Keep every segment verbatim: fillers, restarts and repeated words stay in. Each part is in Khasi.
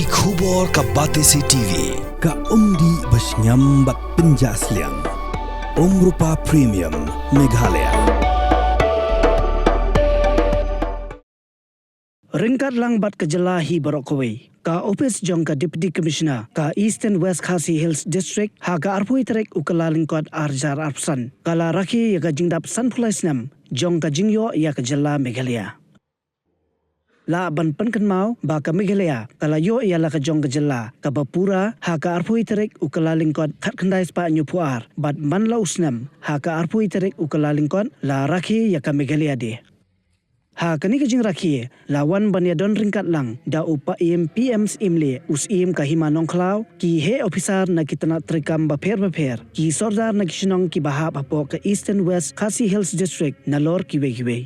Ki khubor ka Batesi T V, ka umdih ba shngiam bad pynjah sliang. Umrupa Premium, Meghalaya. Ryngkat lang bad ka jylla hi baroh kawei, ka ophis jong ka Deputy Commissioner ka Eastern West Khasi Hills District ha ka arphew tarik u Kyllalyngkot arhajar arphew san ka la rakhe ïa ka jingdap sanphew lai snem jong ka jingïoh ïa ka jylla Meghalaya. Lah ban pynkynmaw ba ka Meghalaya ka la ïoh ïa la ka jong ka jylla kaba pura ha ka arphew tarik u Kyllalyngkot khatkhyndai spah hynñiewphew ar bad man la u snem ha ka arphew tarik u Kyllalyngkot la rakhe ïa ka Meghalaya Day. Ha kane ka jingrakhe la wan ban ïadon ryngkat lang da u paiem P M Syiem Leh, u Syiem ka Hima Nongkhlaw, ki heh ophisar na ki tnat treikam bapher bapher, ki sordar na ki shnong kiba hap hapoh ka Eastern West Khasi Hills District nalor kiwei kiwei.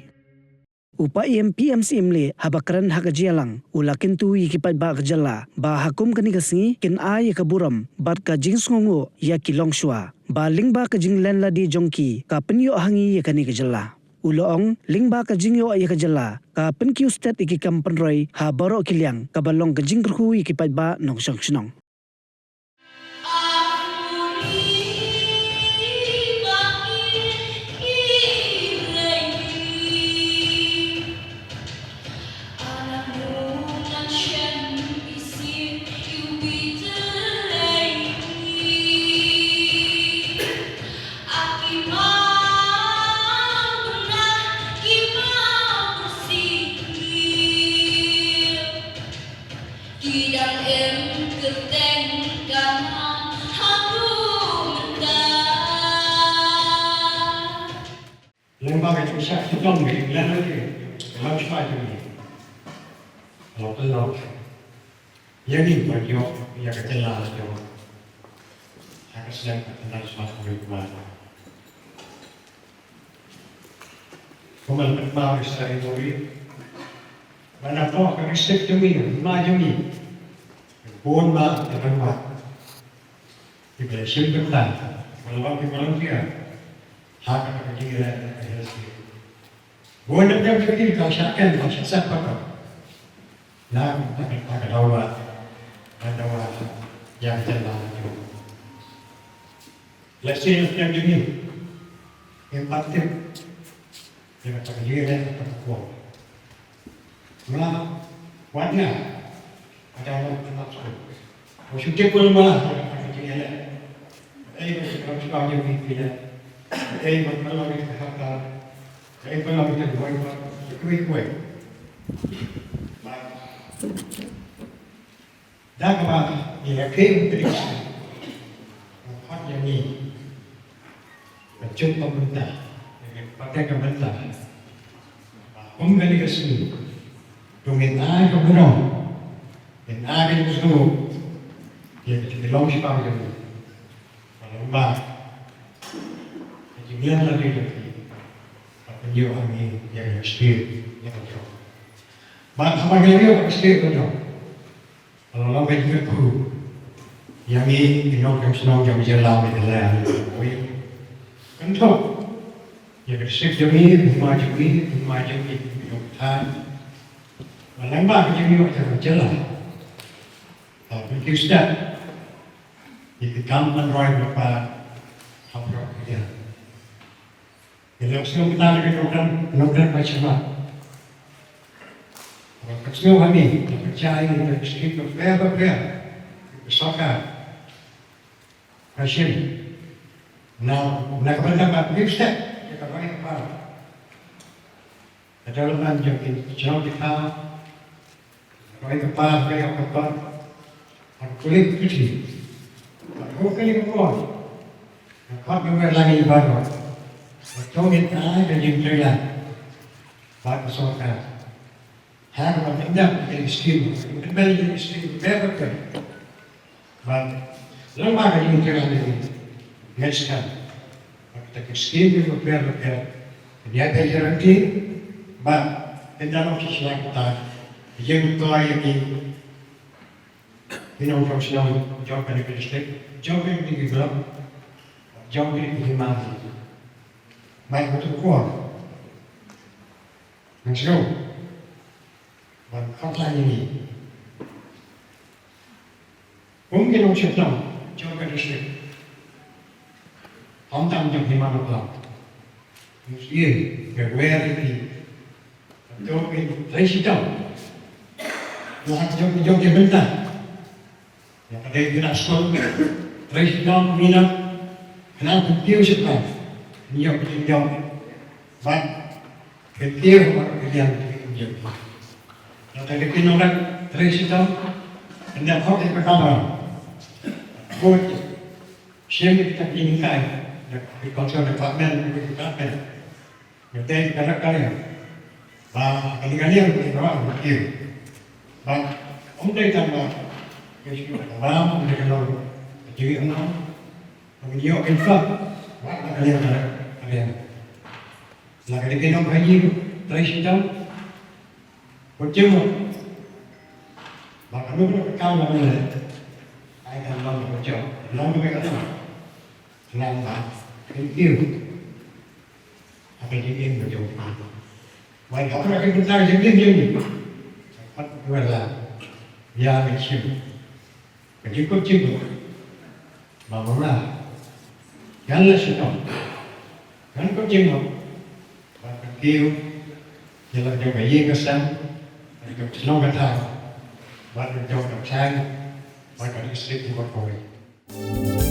U paiem P M Syiem Leh haba kren ha ka jingïalang u la kyntu ïa ki paidbah ka jylla ba ha kum kane ka sngi kin ai ïa ka burom bad ka jingsngewnguh ïa ki longshuwa ba lyngba ka jinglen lade jong ki ka pynïoh ha ngi ïa kane ka jylla. U la ong lyngba ka jingïoh ïa ka jylla ka pynkiew stet ïa ki kam pynroi ha baroh ki liang kaba long ka jingkyrkhu ïa ki paidbah nongshong shnong. Ki dang im kyrteng ka nam haduh mynta. Lyngba ka jingshah shitom ka jinglen lade, ka long shwa jong ngi. Ka long ka long. Ïa ngi ban ïoh ïa ka jylla la jong. Ha ka snem ka khyndai spah hynñiewphew ar. Kumba la kynmaw ïa ka seng jong ngi. Ba na ka district jong ngi, hima jong ngi. Bun ba ki rangbah kiba la shim bynta, ba la wan ki volunteer ha kata ka jingïaleh ka Hell's Gate. Bun ba ki ka shah kem, ka shah sep pat. Na kata ka daw ba ban dawa ïa ka jylla jong ngi. Lehse ïa ka jong ngi ngim pat tip ïa kata ka jingïaleh kata ka por. Nga, wat nga, ka dang long kata ka por. Ko shu tip ko lem bala kata ka jingïaleh. Ei ba ka long shu ka jong ngi phi leh. Ei ba ka long ngi ka hap ka. Ei ba long ngi ka wai ba. Kuai kuai. Ba da kaba ïa ka Khrist ka khot ïa ngi. Ka juk ka bynta, ka bynta ka bynta. Kum kane ka sngi, to ngin ai ka burom, ngin ai ka jingsngewnguh ïa ka jinglong shiphang jong ngi. Ka long ba ka jingïaid lade jong ngi ka pynïoh ha ngi ïa ka state ïa ka jong. Bad haba ngi ïoh ka state ka jong, ka long ka jingkyrkhu ïa ngi ki nongshong shnong jong ka jylla Meghalaya. Kynthup ïa ka district jong ngi, hima jong ngi, hima jong ngi ki nongthaw. Ba lyngba ka jingïoh jong ka jylla, ka pynkiew stet ïa ki kam pynroi lypa ha baroh ki liang. Ïa la ka shnong kita, la ka nongkren, nongkren ba shabar. Ïa la ka shnong ha ngi, la ka jai, ïa la ka shnong bapher bapher. Ka sorkar ka shim na, na ka bynta ba pynstep ïa ka roi ka par. Ka development jong ki shnong kita, roi ka par, roi ka par. Ka kulit ka kulit. Ka kulit ka kulit. Ka khot ka wer lang i baroh. Ka jong ngi ta ka jingtrei lang bad ka sorkar. Ha kaba pyndap ïa ki skim, pyndap ïa ki skim bapher bapher. Bad lyngba ka jingtrei lang ïa ki, ngeit skhem ba kita ki skim bapher bapher kin ïaid beit ïa ki, bad kin da long shisha kita ka jingkhlaiñ ïa ki, ki nongshong shnong jong kane ka district, jong kine ki block, jong kine ki hima. Bad ka tu ka por, nga sngew ban kyrpad ïa ngi, Kum ki nongshong shnong jong ka district, khamtam jong ki mano klam, ïa ka wer ïa ki, to ki trei shitom, ïa ka jong jong ki bynta. Ïa ka dei ki na skul, trei shitom, minot, khnang ba kin kiew shaphrang, ïa ka jong jong, bad kin kiew bad kin ïa ka jong jong. Ïa ka dei ki nongran trei shitom, kin ïa khot ïa ka kamra. Bad shim ïa kita ki nongkai, ïa ka culture department, ïa ka department. Ïa ka dei ka rak ka ïa. Ba ka dei ka ïa ka rak ka ïa. Ba ym dei tang ba ka ïa ka ram, ym dei ka long ka jingïa ka long. Ba ka ïa ka infak. Ba ka ïa ka rak ka ïa. La ka dei ka nong ka ïa trei shitom. Ko jingmut. Ba ka nong ka kam ba ka ïa. Ai ka long ko jong. Long ko ka long. Long ba. Thank you. Apa jingim ba jong ka. Wai ka rak ka bynta jingim jingim. Pat wala. Ïa ka shim. Ka jingkut jingkut. Ba ba la. Ïa la shitom. Kan kut jingkut. Ba ka kiew. Ïa la jong ka ïing ka sem. Ka jong ka shnong ka thaw. Ba ka jong ka thaw. Ba ka district jong ka kawei.